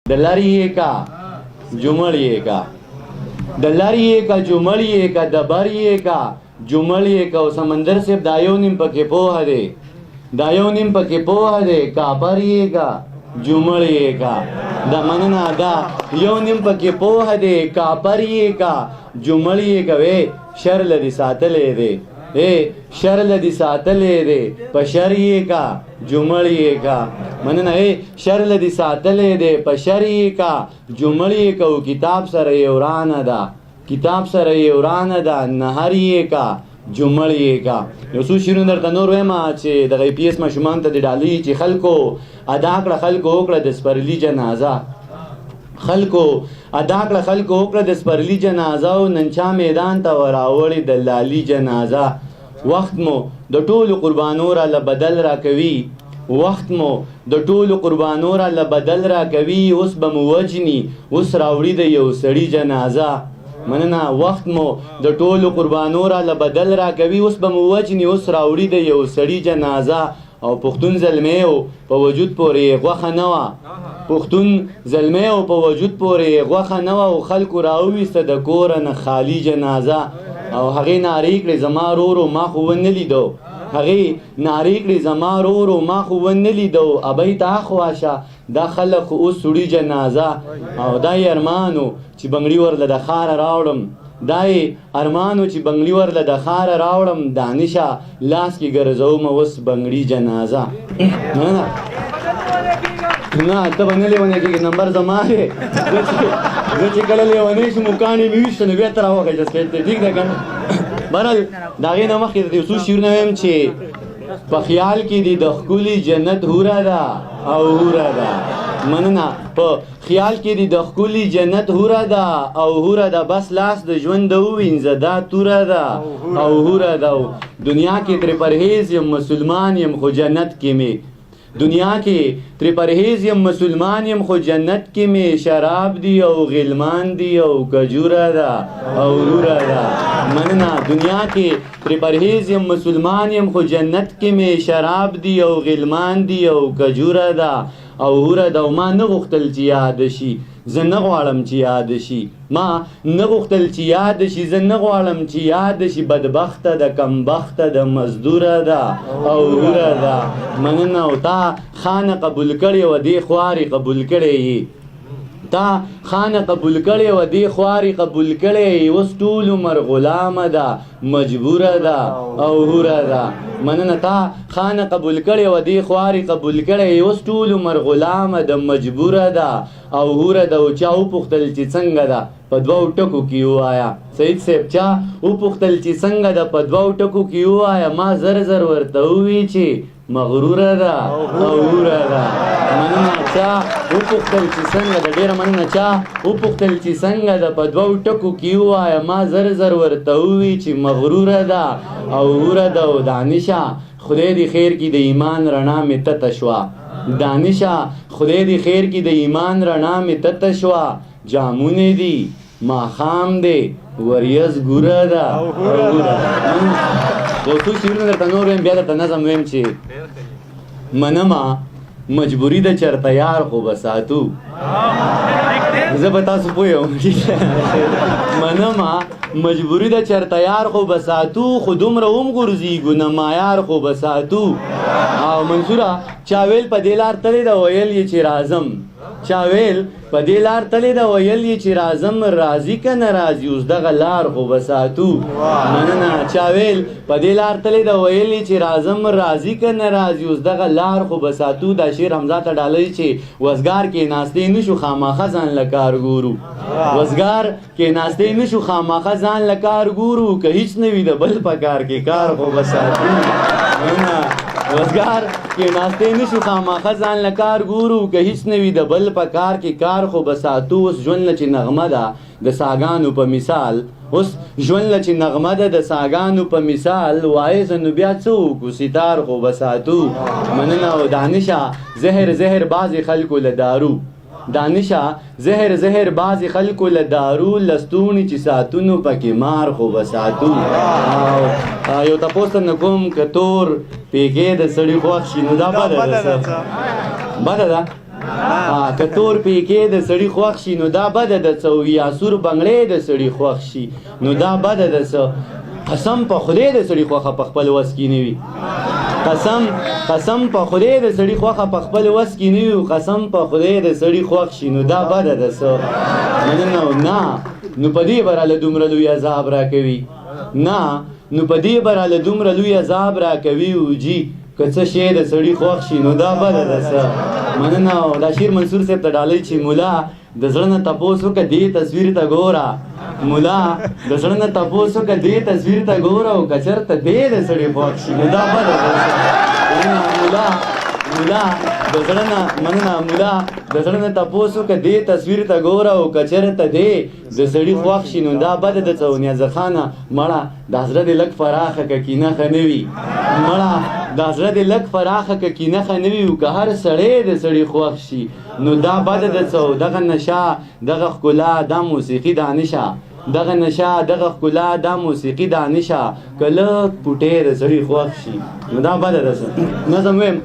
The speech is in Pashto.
د لر یې کا جمړ یې کا، د لر یې کا جمړ یې کا، د بر یې کا جمړ یې کا. او سمندر صاحب دا یو نیم پکې پوهه دی، دا یو نیم پکې پوهه دی، کاپر یې کا جمړ یې کا. دا مننه، دا یو نیم پکې پوهه دی، کاپر یې کا جمړ یې کوي. شر لدی ساتلې دی، اے شر لدی ساتلې دی، په شر یې کا جمړ یې کا. مننه. اے شر لدی ساتلې دی، په شر یې کا جمړ یې کا. کتاب سره یې ورانه ده، کتاب سره یې ورانه ده، نهر یې کا جمړ یې کا. یو څو شعرونه درته نور وایم چې دغه پی اس ماشومان ته د ډالۍ چې خلکو ادا کړه، خلکو وکړه د سپرلي جنازه، خلکو ادا کړه، خلکو وکړه د سپرلي جنازه، او نن چا میدان ته وراوړې د لالي جنازه. وخت مو د ټولو قربانو را له بدل را کوي، وخت مو د ټولو قربانو را له بدل را کوي، اوس به مو وجني، اوس راوړي د یو سړي جنازه. مننه. وخت مو د ټولو قربانو را له بدل را کوي، اوس به مو وجني، اوس راوړي د یو سړي جنازه. او پښتون زلمی و، په وجود پورې یې غوښه نه وه، پښتون زلمی و، په وجود پورې یې غوښه نه وه، او خلکو راوویسته د کوره نه خالي جنازه. او هغې نارې کړې زما رورو ما خو ونه لیدو، هغې نارې کړې زما رورو ما خو ونه لیدو، ابۍ ته اخوا شه دا خلک خو اوس وړي جنازه. او دا یې ارمان و چې بنګړي ورله د ښاره راوړم، دا یې ارمان و چې بنګړي ورله د ښاره راوړم، دانشه لاس کې ګرځوم اوس بنګړي جنازه. نه نه، ته به نه لیونی کېږې، نمبر زما دی. زه چې کله لیونی شم کاڼي مې ویشته، نو بیا ته راوخېژه سټیج ته، ټیک ده که نه؟ بهرحال د هغې نه مخکې د یو څو شعرونه وایم چې په خیال کې دي د ښکلي جنت حوره ده او حوره ده. مننه. په خیال کې دي د ښکلي جنت حوره ده او حوره ده، بس لاس د ژوند ووینځه دا توره ده او حوره ده. دنیا کې ترې پرهیز یم مسلمان یم خو جنت کې مې، دنیا کې ترې پرهیز یم مسلمان یم خو جنت کې مې شراب دی او غلمان دی او کجوره ده او روره ده. مننه. دنیا کې ترې پرهیز یم مسلمان یم خو جنت کې مې شراب دی او غلمان دی او کجوره ده او هوره ده. او ما نه غوښتل چې یاد شي، زه نه غواړم چې یاد شي، ما نه غوښتل چې یاد شي، زه نه غواړم چې یاد شي، بدبخته ده کمبخته ده مزدوره ده او هوره ده. مننه. او تا خانه قبول کړې وه دې خوارې قبول کړې یې، تا خانه قبول کړې وه دې خوارې قبول کړې یې، اوس ټول عمر غلامه ده مجبوره ده او هوره ده. مننه. تا خانه قبول کړې وه دې خوارې قبول کړې یې، اوس ټول عمر غلامه ده مجبوره ده او هوره ده. او چا وپوښتل چې څنګه ده په دوو ټکو کې ووايه، سعید صاحب چا وپوښتل چې څنګه ده په دوو ټکو کې ووايه، ما زر زر ورته ووی چې مغروره ده او هوره ده. مننه. چا وپوښتل چې څنګه ده، ډېره مننه. چا وپوښتل چې څنګه ده په دوو ټکو کې ووایه، ما زر زر ورته ووی چې مغروره ده او هوره ده. او دانشه خدای دې خیر کې د ایمان رڼا مې تته شوه، دانشه خدای دې خیر کې د ایمان رڼا مې تته شوه، جامونه دي ماښام دی وریځ ګوره ده او هوره ده. یو څو شعرونه درته نور وایم، بیا درته نظم وایم چې منمه مجبوری ده چرته یار خو به ساتو، زه به تاسو پوه یم. منمه مجبوری ده چرته یار خو به ساتو، خو دومره هم غورځېږو نه معیار خو به ساتو. او منصوره چا ویل په دې لار تلې ده ویل یې چې راځم، چا ویل په دې لار تلې ده ویل یې چې راځم، راځي که نه راځي اوس دغه لار خو به ساتو. مننه. چا ویل په دې لار تلې ده ویل یې چې راځم، راځي که نه راځي اوس دغه لار خو به ساتو. دا شعر حمزه ته ډالۍ چې وزګار کې ناستې نشو خامخا ځان له کار ګورو، وزګار کې ناستې نشو خامخا ځان له کار ګورو، که هیڅ نه وي د بل په کار کې کار خو به ساتو. مننه. وزګار کې ناستې نشو خامخا ځان له کار ګورو، که هیڅ نه وي د بل په کار کې کار خو به ساتو. اوس ژوند له چې نغمه ده د ساګانو په مثال، اوس ژوند له چې نغمه ده د ساګانو په مثال، وایې زه نو بیا څه وکړو ستار خو به ساتو. مننه. او دانشه زهر زهر بعضې خلکو له دارو، دانشه زهر زهر بعضې خلکو له دارو، لستوڼي چې ساتونو پکې مار خو به ساتو. او یو تپوس ته نه کوم که تور پیکې د سړي خوښ شي نو دا بده ده، بده ده. که تور پیکې د سړي خوښ شي نو دا بده ده څه، یا سور بنګړی د سړي خوښ شي نو دا بده ده څه. قسم په خدای د سړي خوښه په خپل وس کې نه وي. قسم قسم په خدای د سړي خوښه په خپل وس کې نه وي. قسم په خدای د سړي خوښ شي نو دا بده ده څه. مننه. نه نو په دې به راله دومره لوی عذاب راکوي، نه نو په دې به راله دومره لوی عذاب راکوي. او جي که څه شی د سړي خوښ شي نو دا بده ده څه. مننه. دا شیر منصور صاحب ته ډالۍ چې مولا د زړه نه تپوس وکړه دې تصویر ته ګوره، مولا د زړه نه تپوس وکړه دې تصویر ته ګوره، او که چېرته دې د سړي خوښ شي نو دا بده ده. مولا مولا د زړه نه، مننه. مولا د زړه نه تپوس وکړه دې تصویر ته ګوره، او که چېرته دې د سړي خوښ شي نو دا بده ده څه. نیازه خانه مړه دا زړه دې لږ فراخه که کینه ښه نه وي، مړه دا زړه دې لږ فراخه که کینه ښه نه وي، او که هر سړی د سړي خوښ شي نو دا بده ده څه. دغه نشه دغه ښکلا دا موسیقي دا نشه، دغه نشه دغه ښکلا دا موسیقي دا نشه، که لږ پوټی د سړي خوښ شي نو دا بده ده څه. نظم وایم.